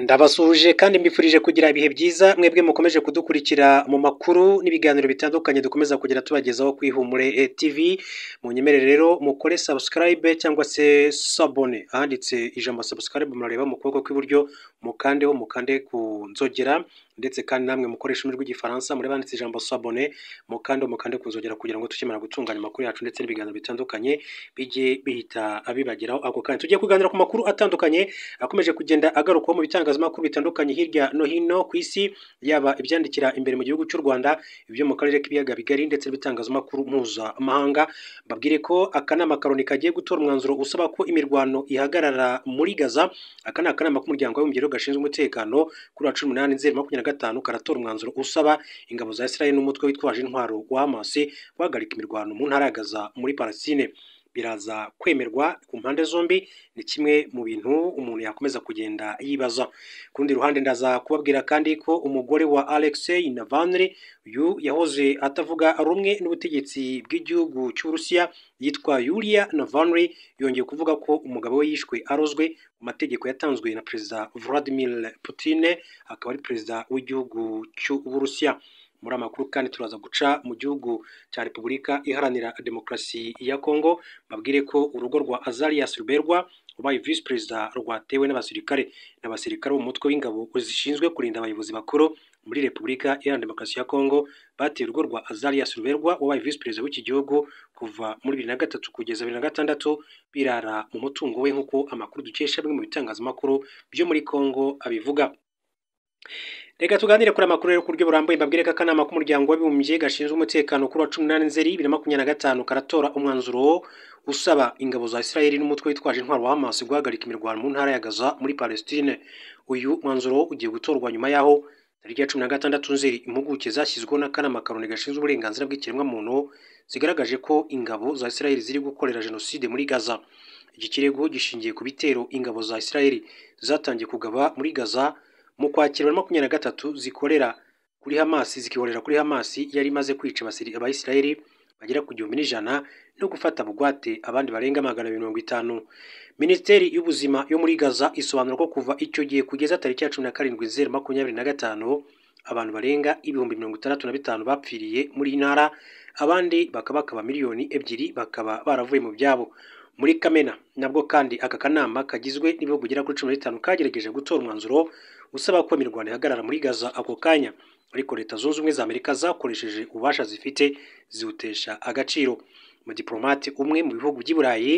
Ndabasuhuje kandi mbifurije kugira ibihe byiza mwebwe mukomeje kudukurikira mu makuru n'ibiganiro bitandukanye dukomeza kugenda tubagezaho ku Ihumure TV. Munyemerere rero mukore subscribe cyangwa se s'abonner, ahanditse ijambo subscribe murareba mu kuboko kw'iburyo, mukandeho, mukande ku nzogera, ndetse kandi namwe mukoresha ururimi rw'Igifaransa mureba ahanditse ijambo s'abonner, mukandeho, mukande ku nzogera kugira ngo tukimara gutunganya amakuru yacu ndetse n'ibiganiro bitandukanye bijye bihita bibageraho ako kanya. Tugiye kuganira ku makuru atandukanye akomeje kugenda agarukwaho mu bitangazamakuru bitandukanye hirya no hino ku isi, yaba ibyandikira imbere mu gihugu cy'u Rwanda, ibyo mu karere k'ibiyaga bigari ndetse n'ibitangazamakuru mpuzamahanga. Mbabwire ko akanama ka Loni kagiye gutora umwanzuro usaba ko imirwano ihagarara muri Gaza. Aka ni akanama k'umuryango w'abibumbye gashinzwe umutekano, kuri wa 18 Nzeri 25 karatora umwanzuro usaba ingabo za Israel n'umutwe witwaje intwaro wa Hamas guhagarika imirwano mu ntara ya Gaza muri Palestine. Biraza kwemerwa ku mpande zombi, ni kimwe mu bintu umuntu yakomeza kugenda yibaza. Ku rundi ruhande ndaza kubabwira kandi ko umugore wa Alexei Navalny, uyu yahoze atavuga rumwe n'ubutegetsi bw'igihugu cy'Uburusiya, yitwa Yulia Navalny, yongeye kuvuga ko umugabo we yishwe arozwe mu mategeko yatanzwe na Perezida Vladimir Putin, akaba ari perezida w'igihugu cy'Uburusiya. Muri amakuru kandi turaza guca mu gihugu cya Repubulika Iharanira Demokarasi ya Kongo, babwire ko urugo rwa Azarias Ruberwa wabaye visi perezida rwatewe n'abasirikare bo mu mutwe w'ingabo zishinzwe kurinda abayobozi bakuru muri Repubulika Iharanira Demokarasi ya Kongo. Bateye urugo rwa Azarias Ruberwa wabaye visi perezida w'iki gihugu kuva muri 2003 kugeza 2006, birara mu mutungo we nk'uko amakuru dukesha bimwe mu bitangazamakuru byo muri Kongo abivuga. Reka tuganire kuri amakuru rero ku buryo burambuye. Mbabwire ko akanama k'umuryango w'abibumbye gashinzwe umutekano kuri wa 18 Nzeri 2025 karatora umwanzuro usaba ingabo za Israel n'umutwe witwaje intwaro wa Hamas guhagarika imirwano mu ntara ya Gaza muri Palestine. Uyu mwanzuro ugiye gutorwa nyuma yaho tariki ya 16 Nzeri impuguke zashyizweho n'akanama ka Loni gashinzwe uburenganzira bw'ikiremwamuntu zigaragaje ko ingabo za Israel ziri gukorera jenoside muri Gaza. Iki kirego gishingiye ku bitero ingabo za Israel zatangiye kugaba muri Gaza mu Kwakira 23 zikorera kuri Hamas, zikihorera kuri Hamas yari imaze kwica Abayisiraheli bagera ku 1100 no gufata bugwate abandi barenga 250. Minisiteri y'ubuzima yo muri Gaza isobanura ko kuva icyo gihe kugeza tariki ya 17 Nzeri 2025 abantu barenga 65,000 bapfiriye muri iyi ntara, abandi bakaba 2 miliyoni bakaba baravuye mu byabo. Muri Kamena nabwo kandi aka kanama kagizwe n'ibihugu bigera kuri 15 kagerageje gutora umwanzuro usaba ko imirwano ihagarara muri Gaza ako kanya, ariko Leta Zunze Ubumwe za Amerika zakoresheje ububasha zifite ziwutesha agaciro. Umudiplomate umwe mu bihugu by'i Burayi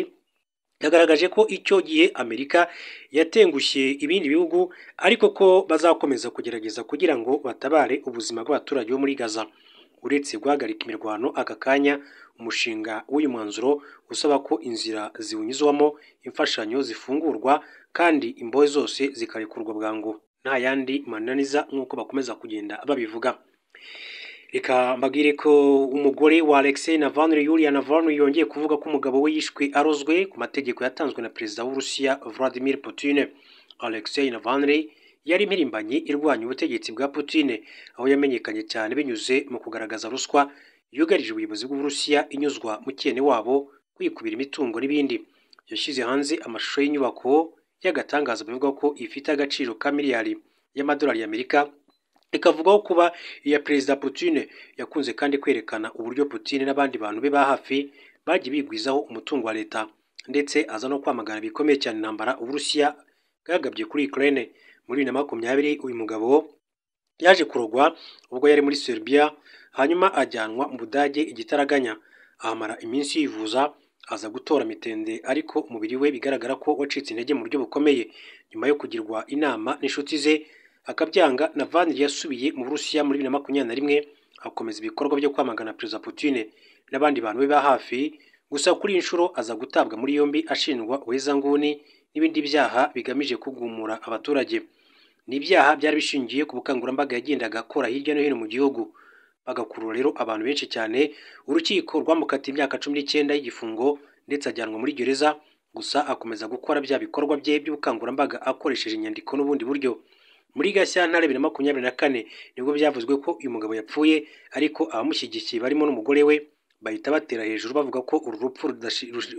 yagaragaje ko icyo gihe Amerika yatengushye ibindi bihugu, ariko ko bazakomeza kugerageza kugira ngo batabare ubuzima bw'abaturage bo muri Gaza. Uretse guhagarika imirwano aka kanya, umushinga w'uyu mwanzuro usaba ko inzira ziwunyuzwamo imfashanyo zifungurwa kandi imbohe zose zikarekurwa bwangu nta yandi mananiza, nk'uko bakomeza kugenda babivuga. Reka mbabwire ko umugore wa Alexei Navalny, Yulia Navalny, yongeye kuvuga ko umugabo we yishwe arozwe ku mategeko yatanzwe na perezida w'Uburusiya Vladimir Putin. Alexei Navalny yari impirimbanyi irwanya ubutegetsi bwa Putin, aho yamenyekanye cyane binyuze mu kugaragaza ruswa yugarije ubuyobozi bw'Uburusiya inyuzwa mu cyene wabo, kwikubira imitungo n'ibindi. Yashyize hanze amashusho y'inyubako y'agatangaza bivuga ko ifite agaciro ka miliyari y'amadolari y'Amerika, ikavugaho kuba iya perezida Putin. Yakunze kandi kwerekana uburyo Putin n'abandi bantu be ba hafi bagiye bigwizaho umutungo wa leta, ndetse aza no kwamagana bikomeye cyane intambara Uburusiya bwagabye kuri Ukraine. Muri 2020 uyu mugabo yaje kurogwa ubwo yari muri Serbia, hanyuma ajyanwa mu Budage igitaraganya, ahamara iminsi yivuza, aza gutora mitende, ariko umubiri we bigaragara ko wacitse intege mu buryo bukomeye. Nyuma yo kugirwa inama n'inshuti ze akabyanga, Navalny yasubiye mu Burusiya muri 2021, akomeza ibikorwa byo kwamagana perezida Putin n'abandi bantu be ba hafi. Gusa kuri iyi nshuro aza gutabwa muri yombi ashinjwa ubuhezanguni n'ibindi byaha bigamije kugumura abaturage. Ni ibyaha byari bishingiye ku bukangurambaga yagendaga akora hirya no hino mu gihugu, bagakurura rero abantu benshi cyane. Urukiko rwamukatiye imyaka 19 y'igifungo ndetse ajyanwa muri gereza, gusa akomeza gukora bya bikorwa bye by'ubukangurambaga akoresheje inyandiko n'ubundi buryo. Muri Gashyantare 2024 nibwo byavuzwe ko uyu mugabo yapfuye, ariko abamushyigikiye barimo n'umugore we bahita batera hejuru bavuga ko uru rupfu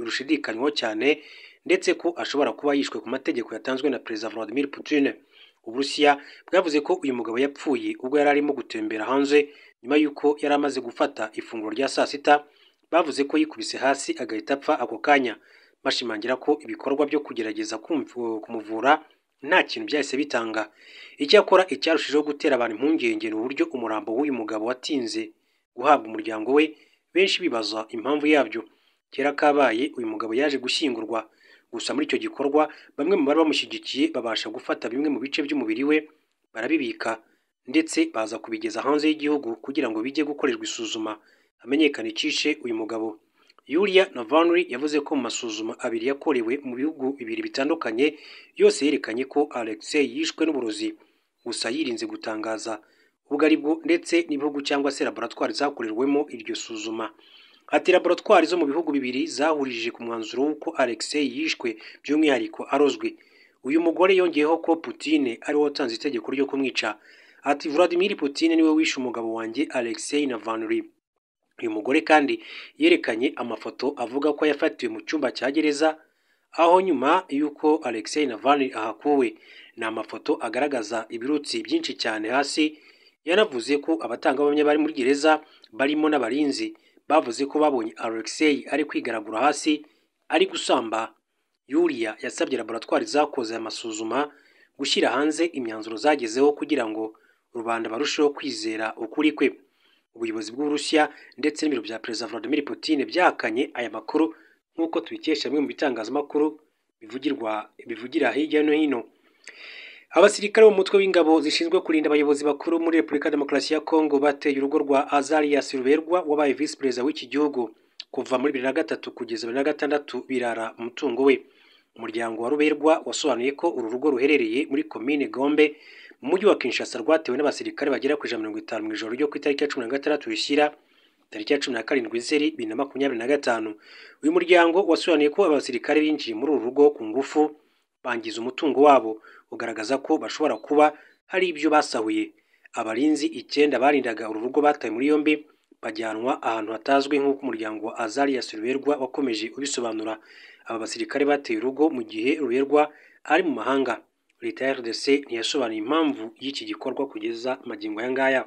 rushidikanywaho cyane, ndetse ko ashobora kuba yishwe ku mategeko yatanzwe na perezida Vladimir Putin. Uburusiya bwavuze ko uyu mugabo yapfuye ubwo yari arimo gutembera hanze nyuma y'uko yari amaze gufata ifunguro rya saa sita. Bavuze ko yikubise hasi agahita apfa ako kanya, bashimangira ko ibikorwa byo kugerageza kumuvura nta kintu byahise bitanga. Icyakora icyarushijeho gutera abantu impungenge ni uburyo umurambo w'uyu mugabo watinze guhabwa umuryango we, benshi bibaza impamvu yabyo. Kera kabaye uyu mugabo yaje gushyingurwa, gusa muri icyo gikorwa bamwe mu bari bamushyigikiye babasha gufata bimwe mu bice by'umubiri we barabibika, ndetse baza kubigeza hanze y'igihugu kugira ngo bijye gukorerwa isuzuma hamenyekane icyishe uyu mugabo. Yulia Navalny yavuze ko mu masuzuma abiri yakorewe mu bihugu bibiri bitandukanye yose yerekanye ko Alexei yishwe n'uburozi, gusa yirinze gutangaza ubwo ari bwo ndetse n'ibihugu cyangwa se laboratwari zakorerwemo iryo suzuma. Ati laboratwari zo mu bihugu bibiri zahurije ku mwanzuro w'uko Alexei yishwe by'umwihariko arozwe. Uyu mugore yongeyeho ko Putin ari we watanze itegeko ryo kumwica. Ati Vladimir Putin niwe wishe umugabo wanjye Alexei Navalny. Uyu mugore kandi yerekanye amafoto avuga ko yafatiwe mu cyumba cya gereza aho nyuma y'uko Alexei Navalny ahakuwe. Ni amafoto agaragaza ibirutsi byinshi cyane hasi. Yanavuze ko abatangabuhamya bari muri gereza barimo n'abarinzi bavuze ko babonye Alexei ari kwigaragura hasi ari gusamba. Yulia yasabye laboratwari zakoze aya masuzuma gushyira hanze imyanzuro zagezeho kugira ngo rubanda barusheho kwizera ukuri kwe. Ubuyobozi bw'Uburusiya ndetse n'ibiro bya Perezida Vladimir Putin byahakanye aya makuru nk'uko tubikesha bimwe mu bitangazamakuru bivugira hirya no hino. Abasirikare b'umutwe w'ingabo zishinzwe kurinda abayobozi bakuru muri Repubulika Demokarasi ya Kongo bateye urugo rwa Azarias Ruberwa wabaye visi perezida w'iki gihugu kuva muri 2003 kugeza 2006 birara umutungo we. Umuryango wa Ruberwa wasobanuye ko uru rugo ruherereye muri komine Gombe mu mujyi wa Kinshasa rwatewe n'abasirikare bagera ku 150 mu ijoro ryo ku itariki ya 16 Rishyira tariki ya 17 Nzeri 2025. Uyu muryango wasobanuye ko abasirikare binjiye muri uru rugo ku ngufu bangiza umutungo wabo, ugaragaza ko bashobora kuba hari ibyo basahuye. Abarinzi 9 barindaga uru rugo batawe muri yombi bajyanwa ahantu hatazwi nk'uko umuryango wa Azarias Ruberwa wakomeje ubisobanura. Aba basirikare bateye urugo mu gihe Ruberwa ari mu mahanga. Leta ya RDC ntiyasobanuye impamvu y'iki gikorwa kugeza magingo aya ngaya.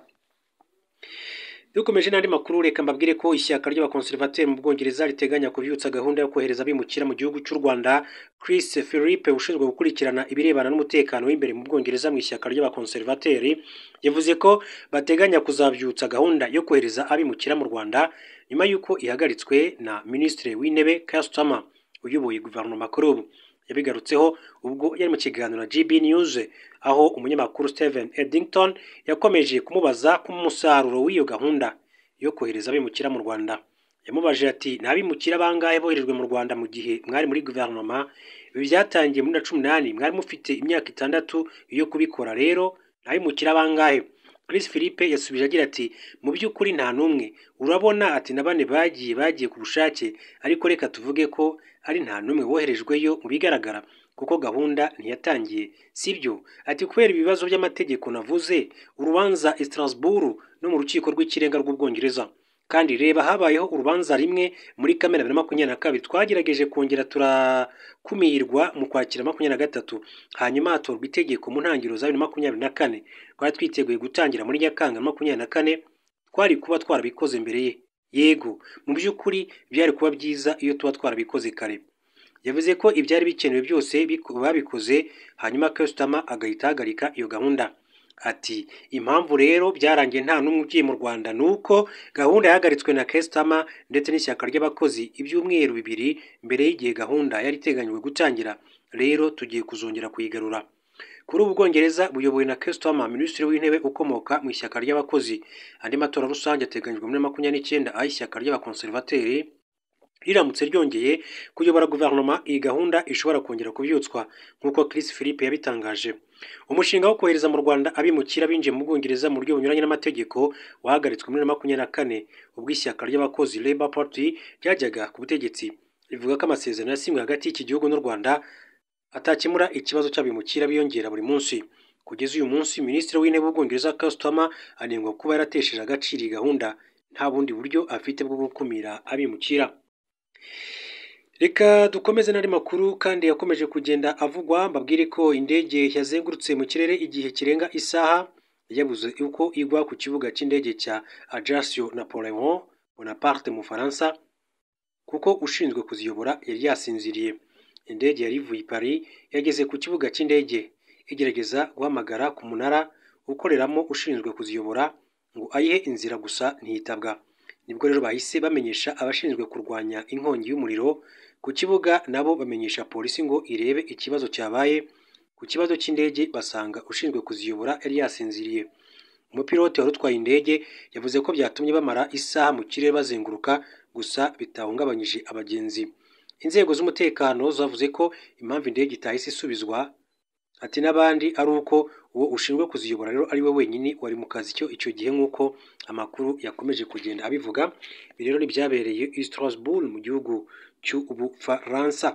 Dukomeje n'andi makuru, reka mbabwire ko ishyaka ry'abakonservateri mu Bwongereza riteganya kubyutsa gahunda yo kohereza abimukira mu gihugu cy'u Rwanda. Chris Philippe ushinzwe gukurikirana ibirebana n'umutekano w'imbere mu Bwongereza mu ishyaka ry'abakonservateri yavuze ko bateganya kuzabyutsa gahunda yo kohereza abimukira mu Rwanda nyuma y'uko ihagaritswe na Minisitiri w'Intebe Keir Starmer uyoboye guverinoma kuri ubu. Yabigarutseho ubwo yari mu kiganiro na GB News aho umunyamakuru Stephen Eddington yakomeje kumubaza ku musaruro w'iyo gahunda yo kohereza abimukira mu Rwanda. Yamubajije ati nta bimukira bangahe boherejwe mu Rwanda mu gihe mwari muri guverinoma? Ibi byatangiye muri 2018, mwari mufite imyaka 6 yo kubikora, rero nta bimukira bangahe? Chris Philippe yasubije agira ati mu by'ukuri nta n'umwe. Urabona ati na bane bagiye ku bushake, ariko reka tuvuge ko ari nta n'umwe woherejweyo mu bigaragara kuko gahunda ntiyatangiye, sibyo? Ati kubera ibibazo by'amategeko navuze, urubanza i Strasbourg no mu rukiko rw'ikirenga rw'Ubwongereza. Kandi reba habayeho urubanza rimwe muri Kamena 2022 twagerageje kongera turakumirwa mu kwakira 23, hanyuma hatorwa itegeko mu ntangiriro za 2024. Twari twiteguye gutangira muri Nyakanga 24, twari kuba twarabikoze mbere ye. Yego, mu by'ukuri byari kuba byiza iyo tuba twarabikoze kare. Yavuze ko ibyari bikenewe byose babikoze, hanyuma Keir Starmer agahita ahagarika iyo gahunda. Ati impamvu rero byarangiye nta n'umwe ugiye mu Rwanda nuko gahunda yahagaritswe na Keir Starmer ndetse n'ishyaka ry'abakozi ibyumweru 2 mbere y'igihe gahunda yari iteganyijwe gutangira, rero tugiye kuzongera kuyigarura. Kuri ubu Bwongereza buyobowe na Keir Starmer, Minisitiri w'Intebe ukomoka mu ishyaka ry'abakozi. Andi matora rusange ateganyijwe muri 29 aho ishyaka ry'abakonservateri riramutse ryongeye kuyobora guverinoma, iyi gahunda ishobora kongera kubyutswa nk'uko Chris Philippe yabitangaje. Umushinga wo kohereza mu Rwanda abimukira binjiye mu Bwongereza mu buryo bunyuranye n'amategeko wahagaritswe muri 2024 ubwo ishyaka ry'abakozi Labour Party ryajyaga ku butegetsi. Rivuga ko amasezerano yasinywe hagati y'iki gihugu n'u Rwanda atakemura ikibazo cy'abimukira biyongera buri munsi. Kugeza uyu munsi Minisitiri w'Intebe w'Ubwongereza Keir Starmer anengwa kuba yaratesheje agaciro iyi gahunda, nta bundi buryo afite bwo gukumira abimukira. Reka dukomeze n'andi makuru kandi yakomeje kugenda avugwa, mbabwire ko indege yazengurutse mu kirere igihe kirenga isaha yabuze uko igwa ku kibuga cy'indege cya Ajaccio Napoleon Bonaparte mu Faransa, kuko ushinzwe kuziyobora yari yasinziriye. Indege yari ivuye i Paris yageze ku kibuga cy'indege igerageza guhamagara ku munara ukoreramo ushinzwe kuziyobora ngo ayihe inzira, gusa ntiyitabwa. Nibwo rero bahise bamenyesha abashinzwe kurwanya inkongi y'umuriro ku kibuga, nabo bamenyesha polisi ngo irebe ikibazo cyabaye. Ku kibazo cy'indege basanga ushinzwe kuziyobora yari yasinziriye. Umupilote wari utwaye indege yavuze ko byatumye bamara isaha mu kirere bazenguruka, gusa bitahungabanyije abagenzi. Inzego z'umutekano zavuze ko impamvu indege itahise isubizwa ati n'abandi ari uko uwo ushinzwe kuziyobora rero ari we wenyine wari mu kazi icyo gihe, nk'uko amakuru yakomeje kugenda abivuga. Ibi rero ntibyabereye i Strasbourg mu gihugu cy'Ubufaransa.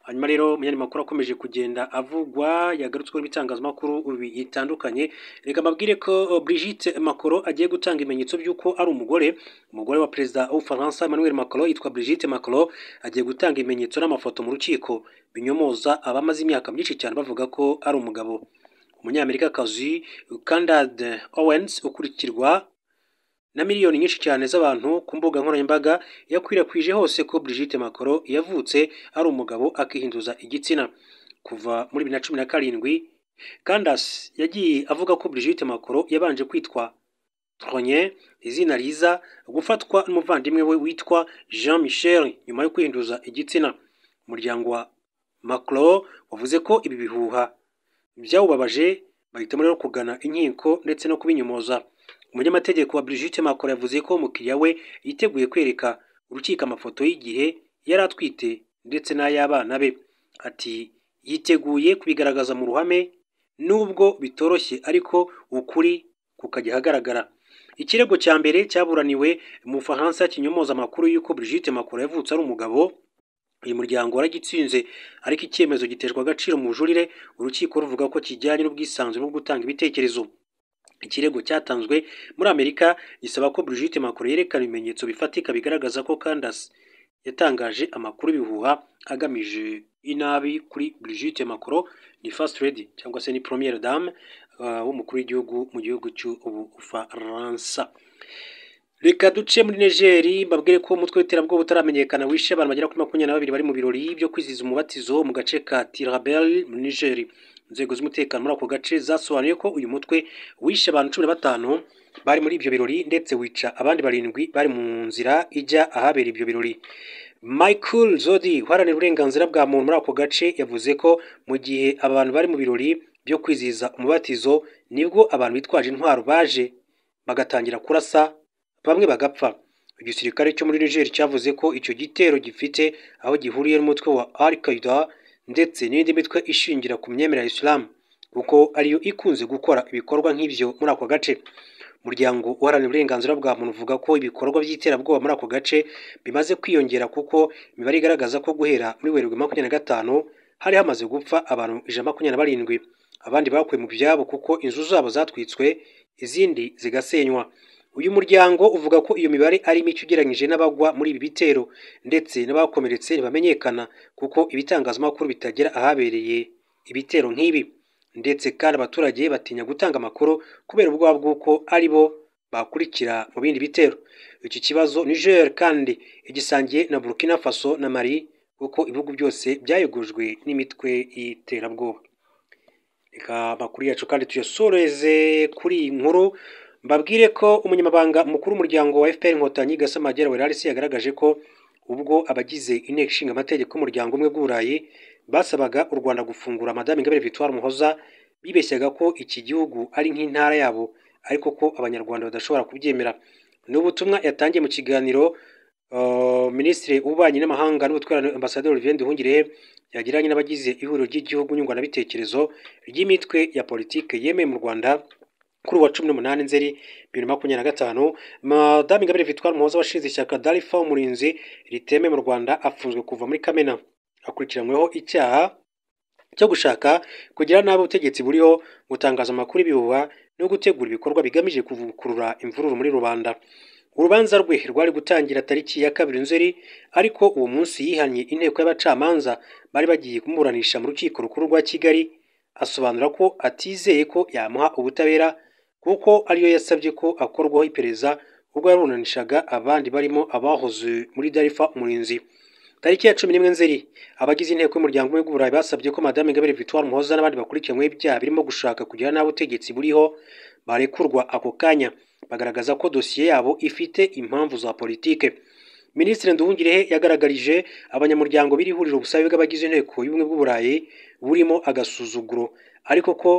Hanyuma rero mu yandi makuru akomeje kugenda avugwa yagarutsweho n'ibitangazamakuru bitandukanye, reka mbabwire ko Brigitte Macron agiye gutanga ibimenyetso by'uko ari umugore. Umugore wa perezida w'Ubufaransa Emmanuel Macron yitwa Brigitte Macron agiye gutanga ibimenyetso n'amafoto mu rukiko binyomoza abamaze imyaka myinshi cyane bavuga ko ari umugabo. Umunyamerikakazi Candace Owens ukurikirwa na miliyoni nyinshi cyane z'abantu ku mbuga nkoranyambaga yakwirakwije hose ko Brigitte Macron yavutse ari umugabo akihinduza igitsina. Kuva muri 2017 Candace yagiye avuga ko Brigitte Macron yabanje kwitwa Tronye, izina riza gufatwa n'umuvandimwe we witwa Jean Michel nyuma yo kwihinduza igitsina. Umuryango wa Macron wavuze ko ibi bihuha byawubabaje, bahitamo rero kugana inkiko ndetse no kubinyomoza. Umunyamategeko wa Brigitte Macron yavuze ko umukiriya we yiteguye kwereka urukiko amafoto y'igihe yari atwite ndetse n'ay'abana be. Ati yiteguye kubigaragaza mu ruhame nubwo bitoroshye, ariko ukuri kukajya ahagaragara. Ikirego cya mbere cyaburaniwe mu Bufaransa kinyomoza amakuru y'uko Brigitte Macron yavutse ari umugabo. Uyu muryango waragitsinze, ariko icyemezo giteshwa agaciro mu bujurire, urukiko ruvuga ko kijyanye n'ubwisanzure bwo gutanga ibitekerezo. Ikirego cyatanzwe muri Amerika gisaba ko Brigitte Macron yerekana ibimenyetso bifatika bigaragaza ko Candace yatangaje amakuru y'ibihuha agamije inabi kuri Brigitte Macron, ni First Lady cyangwa se ni Première Dame w'umukuru w'igihugu mu gihugu cy'Ubufaransa. Reka duce muri Niger, mbabwire ko umutwe w'iterabwoba utaramenyekana wishe abantu bagera kuri 22 bari mu birori byo kwizihiza umubatizo mu gace ka Tirabel muri Niger. Inzego z'umutekano muri ako gace zasobanuye ko uyu mutwe wishe abantu 15 bari muri ibyo birori ndetse wica abandi 7 bari mu nzira ijya ahabera ibyo birori. Michael Zodi uharanira uburenganzira bwa muntu muri ako gace yavuze ko mu gihe abantu bari mu birori byo kwizihiza umubatizo nibwo abantu bitwaje intwaro baje bagatangira kurasa bamwe bagapfa. Igisirikare cyo muri Niger cyavuze ko icyo gitero gifite aho gihuriye n'umutwe wa Al-Qaeda ndetse n'indi mitwe ishingira ku myemerere ya Islam, kuko ariyo ikunze gukora ibikorwa nk'ibyo muri ako gace. Umuryango uharanira uburenganzira bwa muntu uvuga ko ibikorwa by'iterabwoba muri ako gace bimaze kwiyongera, kuko imibare igaragaza ko guhera muri Werurwe 25 hari hamaze gupfa abantu 127, abandi bakuwe mu byabo kuko inzu zabo zatwitswe izindi zigasenywa. Uyu muryango uvuga ko iyo mibare ari mike ugereranyije n'abagwa muri ibi bitero ndetse n'abakomeretse ntibamenyekana, kuko ibitangazamakuru bitagera ahabereye ibitero nk'ibi, ndetse kandi abaturage batinya gutanga amakuru kubera ubwoba bw'uko ari bo bakurikira mu bindi bitero. Iki kibazo Niger kandi igisangiye na Burkina Faso na Mali, kuko ibihugu byose byayogojwe n'imitwe y'iterabwoba. Reka amakuru yacu kandi tuyasoreze kuri iyi nkuru. Mbabwire ko umunyamabanga mukuru w'umuryango wa FPR Inkotanyi Gasamagera Wellaris yagaragaje ko ubwo abagize inteko ishinga amategeko y'umuryango umwe bw'Uburayi basabaga u Rwanda gufungura Madame Ingabire Victoire Umuhoza, bibeshyaga ko iki gihugu ari nk'intara yabo, ariko ko Abanyarwanda badashobora kubyemera. Ni ubutumwa yatangiye mu kiganiro Minisitiri w'Ububanyi n'Amahanga n'Ubutwererane Ambasaderi Olivier Nduhungirehe yagiranye n'abagize ihuriro ry'igihugu nyunguranabitekerezo ry'imitwe ya politike yemewe mu Rwanda kuri uwa 18 Nzeri 2025. Madame Ingabire Victoire Umuhoza washinze ishyaka Dalifa Umurinzi ritemewe mu Rwanda afunzwe kuva muri Kamena, akurikiranyweho icyaha cyo gushaka kugira nabi ubutegetsi buriho, gutangaza amakuru y'ibihuha no gutegura ibikorwa bigamije gukurura imvururu muri rubanda. Urubanza rwe rwari gutangira tariki ya 2 Nzeri, ariko uwo munsi yihannye inteko y'abacamanza bari bagiye kumuburanisha mu rukiko rukuru rwa Kigali, asobanura ko atizeye ko yamuha ubutabera kuko ariyo yasabye ko akorwaho iperereza ubwo yaburanishaga abandi barimo abahoze muri Darifa Umurinzi. Tariki ya 11 Nzeri, abagize inteko y'umuryango w'ubumwe bw'Uburayi basabye ko Madame Ingabire Victoire Umuhoza n'abandi bakurikiranyweho ibyaha birimo gushaka kugira nabi ubutegetsi buriho barekurwa ako kanya, bagaragaza ko dosiye yabo ifite impamvu za politike. Minisitiri Nduhungirehe yagaragarije abanyamuryango b'iri huriro ubusabe bw'abagize inteko y'ubumwe bw'Uburayi burimo agasuzuguro, ariko ko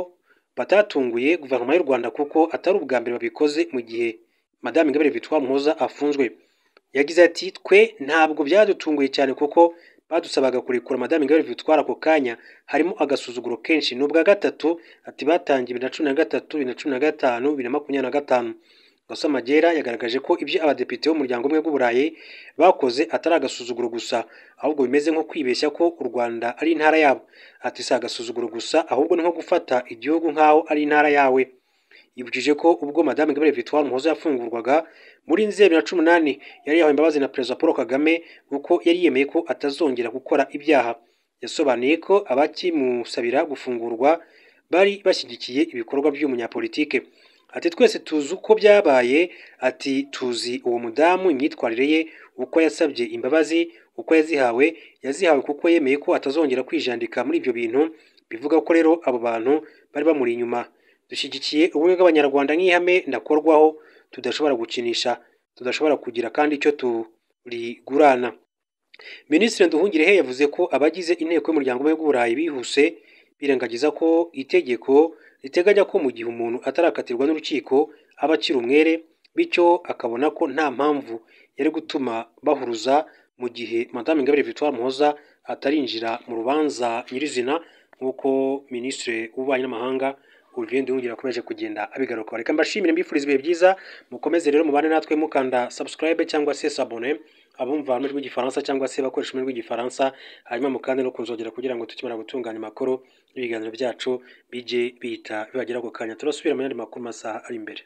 batatunguye guverinoma y'u Rwanda kuko atari ubwa mbere babikoze mu gihe Madame Ingabire Victoire Umuhoza afunzwe. Yagize ati twe ntabwo byadutunguye cyane kuko badusabaga kurekura Madame Ingabire Victoire ako kanya, harimo agasuzuguro kenshi. Ni ubwa gatatu, ati batangiye 2013, 2015, 2025. Gasamagera yagaragaje ko ibyo abadepite b'umuryango umwe bw'Uburayi bakoze atari agasuzuguro gusa, ahubwo bimeze nko kwibeshya ko u Rwanda ari intara yabo. Ati si agasuzuguro gusa, ahubwo ni nko gufata igihugu nk'aho ari intara yawe. Yibukije ko ubwo Madame Ingabire Victoire Umuhoza yafungurwaga muri Nzeri 2018 yari yahawe imbabazi na Perezida Paul Kagame kuko yari yemeye ko atazongera gukora ibyaha. Yasobanuye ko abakimusabira gufungurwa bari bashyigikiye ibikorwa by'umunyapolitike. Ati twese tuzi uko byabaye, ati tuzi uwo mudamu, imyitwarire ye, uko yasabye imbabazi, uko yazihawe, yazihawe kuko yemeye ko atazongera kwijandika muri ibyo bintu, bivuga ko rero abo bantu bari bamuri inyuma. Dushyigikiye ubumwe bw'Abanyarwanda nk'ihame ndakorwaho tudashobora gukinisha, tudashobora kugira kandi icyo turigurana. Minisitiri Nduhungirehe yavuze ko abagize inteko y'umuryango w'ubumwe bw'Uburayi bihuse birengagiza ko itegeko riteganya ko mu gihe umuntu atarakatirwa n'urukiko aba akiri umwere, bityo akabona ko nta mpamvu yari gutuma bahuruza mu gihe Madame Ingabire Victoire Umuhoza atarinjira mu rubanza nyirizina, nk'uko Minisitiri w'Ububanyi n'Amahanga Olivier Nduhungirehe akomeje kugenda abigarukaho. Reka mbashimire, mbifuriza ibihe byiza, mukomeze rero mubane natwe mukanda subscribe cyangwa se s'abonner abumva ururimi rw'igifaransa cyangwa se bakoresha ururimi rw'igifaransa, hanyuma mukande no kunzogera kugira ngo tukimara gutunganya amakuru n'ibiganiro byacu bijye bihita bibageraho ako kanya. Turasubira mu yandi makuru masaha ari imbere.